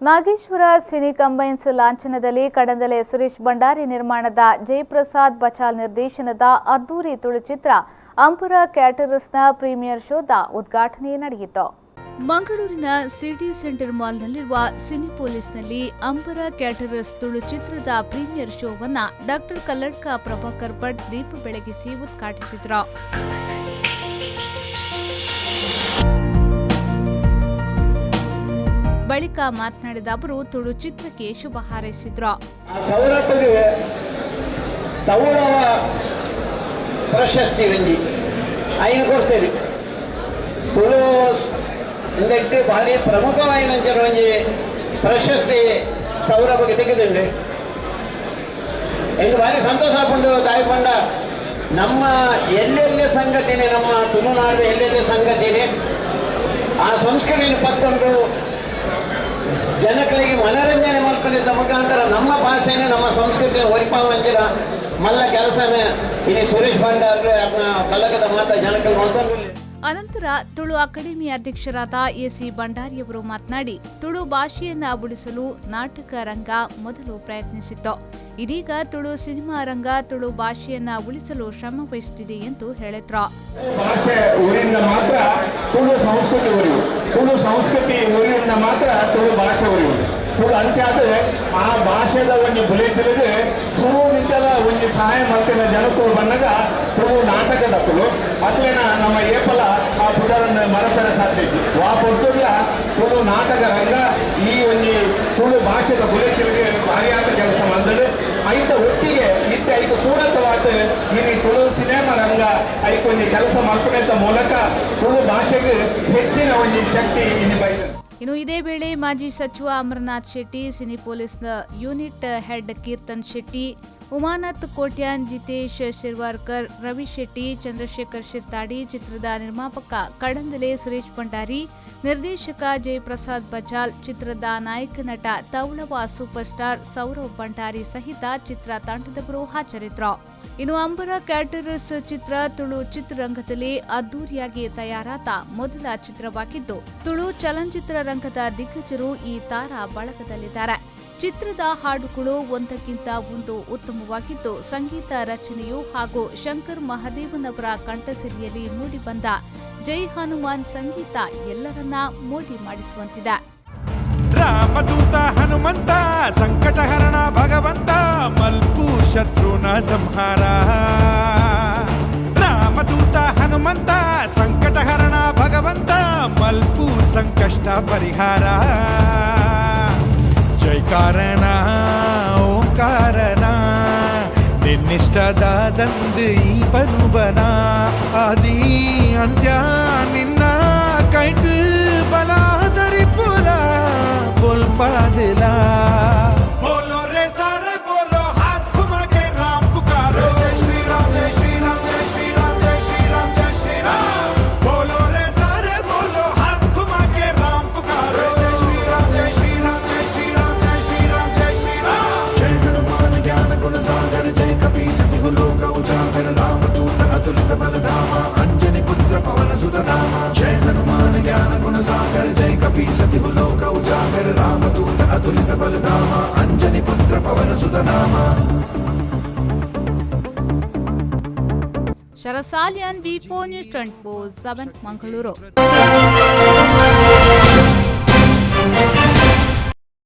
Nageswara cine combines ಲಾಂಛನದಲ್ಲಿ Kadandale Suresh Bhandari ನಿರ್ಮಾಣದ, ಜಯಪ್ರಸಾದ್ ಬಚಾಲ್ ನಿರ್ದೇಶನದ ಅದ್ದೂರಿ ತುಳು ಚಿತ್ರ ಅಂಬರ ಕ್ಯಾಟರರ್ಸ್ನ ಪ್ರೀಮಿಯರ್ ಶೋದ ಉದ್ಘಾಟನೆ ನಡೆಯಿತು. ಮಂಗಳೂರಿನ ಸಿಟಿ ಸೆಂಟರ್ ಮಾಲ್ನಲ್ಲಿರುವ ಸಿನಿಪೋಲಿಸ್ನಲ್ಲಿ ಅಂಬರ ಕ್ಯಾಟರರ್ಸ್ ತುಳು ಚಿತ್ರದ ಪ್ರೀಮಿಯರ್ ಶೋವನ್ನ ಡಾಕ್ಟರ್ ಕಲ್ಲಡ್ಕ ಪ್ರಭಾಕರ್ ಭಟ್ ದೀಪ ಬೆಳಗಿಸಿ ಉದ್ಘಾಟಿಸಿದರು. ಬಳಿಕ ಮಾತನಾಡಿದ ಅವರು, ತುಳು ಚಿತ್ರಕ್ಕೆ ಶುಭ ಹಾರೈಸಿದರು. ಆ ಸೌರಭಗೆ ತೌಳವ ಪ್ರಶಸ್ತಿ ಒಂಜಿ ಐನು ಕೊಡ್ತೇವೆ. ತುಳು ಇಂದಕ್ಕೆ ಭಾರಿ ಪ್ರಮುಖವಾಯಿನಂಚಿನ ಒಂಜಿ ಪ್ರಶಸ್ತಿ ಸೌರಭಗೆ ತೆಗೆದುಂಡು. ಎಂಕ್ ಭಾರಿ ಸಂತೋಷ ಆಪುಂಡು. ದಾಯೆ ಪಂಡ ನಮ್ಮ ಎಲ್ಲೆಲ್ಲಿ ಸಂಗತಿನೇ, ನಮ್ಮ ತುಳುನಾಡು ಎಲ್ಲೆಲ್ಲಿ ಸಂಗತಿನೇ, ಆ ಸಂಸ್ಕೃತಿಯನ್ನು ಪತ್ತೊಂಡು ಜನಗಳಿಗೆ ಮನರಂಜನೆ ಮಲ್ಪಲಿದ್ದ ಮುಖಾಂತರ ನಮ್ಮ ಭಾಷೆನ, ನಮ್ಮ ಸಂಸ್ಕೃತಿಯನ್ನು ಒರಿಪಾವಂಚಿನ ಮಲ್ಲ ಕೆಲಸನೇ ಇನಿ ಸುರೇಶ್ ಭಂಡಾರ್ ಅರ್ನ ಬಲಗದ ಮಾತ ಜನಕಲ್ ಮಲ್ತೊಂದುಲ್ಲೆರ್. ಅನಂತರ ತುಳು ಅಕಾಡೆಮಿ ಅಧ್ಯಕ್ಷರಾದ ಎಸಿ ಭಂಡಾರಿಯವರು ಮಾತನಾಡಿ, ತುಳು ಭಾಷೆಯನ್ನ ಉಳಿಸಲು ನಾಟಕ ರಂಗ ಮೊದಲು ಪ್ರಯತ್ನಿಸಿತ್ತು. ಇದೀಗ ತುಳು ಸಿನಿಮಾ ರಂಗ ತುಳು ಭಾಷೆಯನ್ನ ಉಳಿಸಲು ಶ್ರಮ ವಹಿಸುತ್ತಿದೆ ಎಂದು ಹೇಳಿದ್ರು. ಭಾಷೆ ಊರಿಂದ ಮಾತ್ರ ತುಳು ಸಂಸ್ಕೃತಿ ಉರಿವು. ತುಳು ಸಂಸ್ಕೃತಿ ಊರಿಂದ ಮಾತ್ರ ತುಳು ಭಾಷೆ ಉರಿವು. ತುಳು ಅಂಚಾದ ಆ ಭಾಷೆದ ಒಂಜಿ ಬುಲೆಚಿಲಿಗೆ ಸುರು ನಿಂತೆಲ್ಲ ಒಂಜಿ ಸಹಾಯ ಮಲ್ತಿನ ಜನಕುಲು ಬಂದಾಗ ತುಳು ನಾಟಕದಕುಲು. ಅಕ್ಲೆನ ನಮ್ಮ ಏಪಲ ಆ ಪುದರನ್ನು ಮರಪೆರೆ ಸಾಧ್ಯ ಇಜ್ಜಿ. ವಾ ಪೊರ್ತುಗ್ಲ ತುಳು ನಾಟಕ ರಂಗ ಈ ಒಂಜಿ ತುಳು ಭಾಷೆದ ಬುಲೆಚಿಲಿಗೆ ಭಾರಿಯಾದ ಕೆಲಸ ಮಲ್ದಡು. ಐತ ಒಟ್ಟಿಗೆ ಇತ್ತೆ ಐಕ್ ಪೂರಕವಾದ ಇನಿ ತುಳು ಸಿನಿಮಾ ರಂಗ ಐಕ್ ಒಂಜಿ ಕೆಲಸ ಮಲ್ಪುನೆತ ಮೂಲಕ ತುಳು ಭಾಷೆಗೆ ಹೆಚ್ಚಿನ ಒಂಜಿ ಶಕ್ತಿ ಇನಿ ಬೈದ. ಇನ್ನು ಇದೇ ವೇಳೆ ಮಾಜಿ ಸಚಿವ ಅಮರನಾಥ್ ಶೆಟ್ಟಿ, ಸಿನಿಪೋಲಿಸ್ನ ಯೂನಿಟ್ ಹೆಡ್ ಕೀರ್ತನ್ ಶೆಟ್ಟಿ, ಉಮಾನಾಥ್ ಕೋಟ್ಯಾನ್, ಜಿತೇಶ್ ಶಿರ್ವಾರ್ಕರ್, ರವಿ ಶೆಟ್ಟಿ, ಚಂದ್ರಶೇಖರ್ ಶಿರ್ತಾಡಿ, ಚಿತ್ರದ ನಿರ್ಮಾಪಕ ಕಡಂದಲೆ ಸುರೇಶ್ ಭಂಡಾರಿ, ನಿರ್ದೇಶಕ ಜಯಪ್ರಸಾದ್ ಬಜಾಲ್, ಚಿತ್ರದ ನಾಯಕ ನಟ ತೌಳವ ಸೂಪರ್ ಸ್ಟಾರ್ ಸೌರವ್ ಭಂಡಾರಿ ಸಹಿತ ಚಿತ್ರ ತಂಡದವರು ಹಾಜರಿದ್ದರು. ಇನ್ನು ಅಂಬರ ಕ್ಯಾಟರರ್ಸ್ ಚಿತ್ರ ತುಳು ಚಿತ್ರರಂಗದಲ್ಲಿ ಅದ್ದೂರಿಯಾಗಿ ತಯಾರಾದ ಮೊದಲ ಚಿತ್ರವಾಗಿದ್ದು, ತುಳು ಚಲನಚಿತ್ರ ರಂಗದ ದಿಗ್ಗಜರು ಈ ತಾರಾ ಬಳಗದಲ್ಲಿದ್ದಾರೆ. ಚಿತ್ರದ ಹಾಡುಗಳು ಒಂದಕ್ಕಿಂತ ಒಂದು ಉತ್ತಮವಾಗಿದ್ದು, ಸಂಗೀತ ರಚನೆಯು ಹಾಗೂ ಶಂಕರ್ ಮಹದೇವನ್ ಅವರ ಕಂಠಸಿರಿಯಲ್ಲಿ ಮೂಡಿಬಂದ ಜೈ ಹನುಮಾನ್ ಸಂಗೀತ ಎಲ್ಲರನ್ನ ಮೋಡಿ ಮಾಡಿಸುವಂತಿದೆ. ರಾಮದೂತ ಹನುಮಂತ, ಸಂಕಟಹರಣ ಭಗವಂತ, ಮಲ್ಪು ಶತ್ರುನ ಸಂಹಾರ. ರಾಮದೂತ ಹನುಮಂತ, ಸಂಕಟಹರಣ ಭಗವಂತ, ಮಲ್ಪು ಸಂಕಷ್ಟ ಪರಿಹಾರ. ಜೈಕಾರನ ಓಂಕಾರನ ನಿನ್ನಿಷ್ಟದ ದಂದು ಈ ಪನುಬನ. ಆದಿ ಅಂತ್ಯ ನಿನ್ನ ಕೈಟ್ ಬಲಾದರಿ ಪುಲ ಬೊಲ್ಪಾದಿಲ. बोलो रे सारे बोलो, हाथ घुमा के राम पुकारो. जय श्री राम, जय श्री राम, जय श्री राम, जय श्री राम, जय श्री राम. बोलो रे सारे बोलो, हाथ घुमा के राम पुकारो. जय श्री राम, जय श्री राम, जय श्री राम, जय श्री राम, जय श्री राम. जय हनुमान ज्ञान गुण सागर, जय कपीस तिहु लोक उजागर, राम दूत अतुलित बल धामा, अंजनी पुत्र पवन सुत नामा. जय हनुमान ज्ञान गुण सागर, जय कपीस तिहु लोक उजागर, राम दूत अतुलित बल धामा, अंजनी पुत्र पवन सुत नामा. ಶರಸಾಲಿಯನ್, ವಿ 4 ನ್ಯೂಸ್ 24/7, ಮಂಗಳೂರು.